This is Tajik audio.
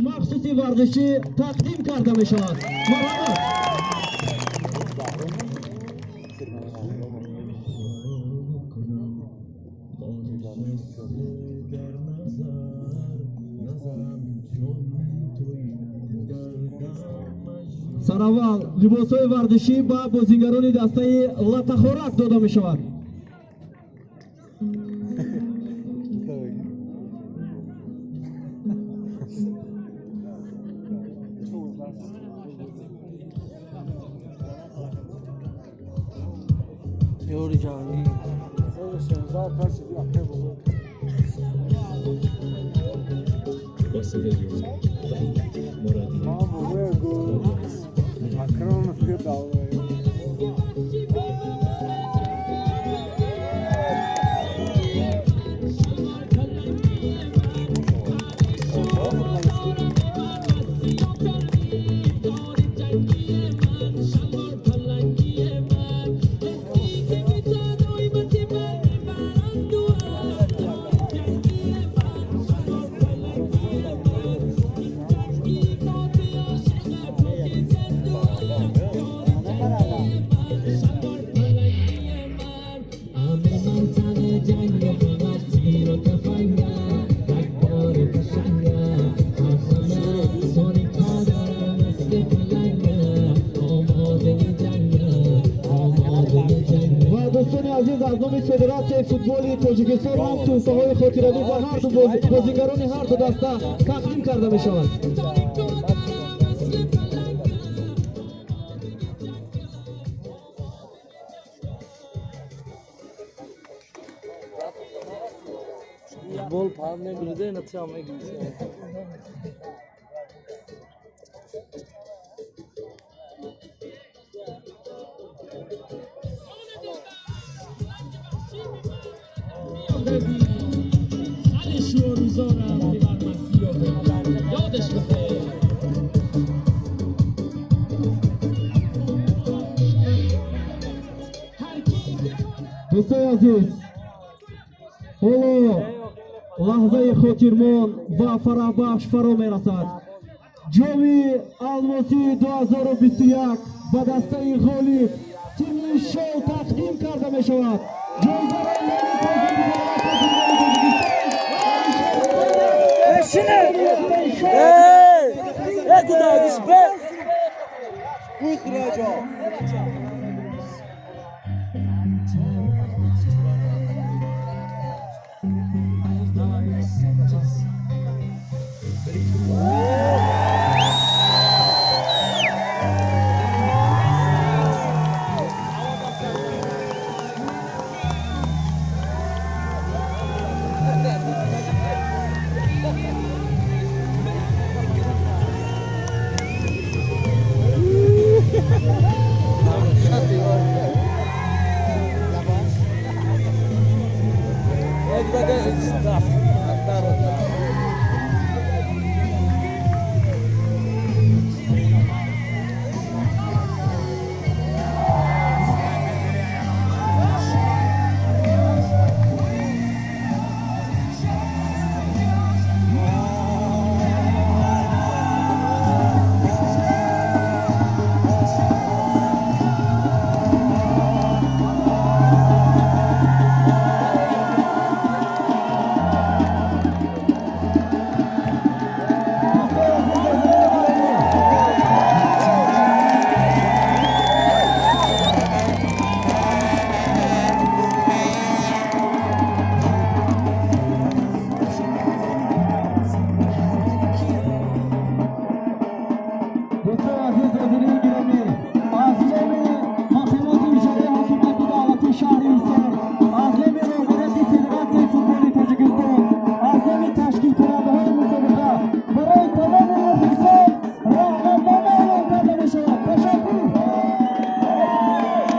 Махсуси варзишӣ тақдим карда мешавад. Марҳамат. Сараввал либосҳои варзишӣ ба бозигарони дастаи Латахорак дода мешавад. Федератсияи футболи Тоҷикистон ҳам тӯҳфаҳои хотиравӣ ба ҳар ду бозигарони ҳар ду даста тақдим карда мешавад. Футбол паҳн мебириде, натиҷа мегирӣ. Дӯстои азиз, ҳоло лаҳзаи хотирмон ва фараҳбахш фаро мерасад. Ҷоми алмосии 2021 ба дастаи ғолиб тими Шоу тақдим карда мешавад. Ҷоизаро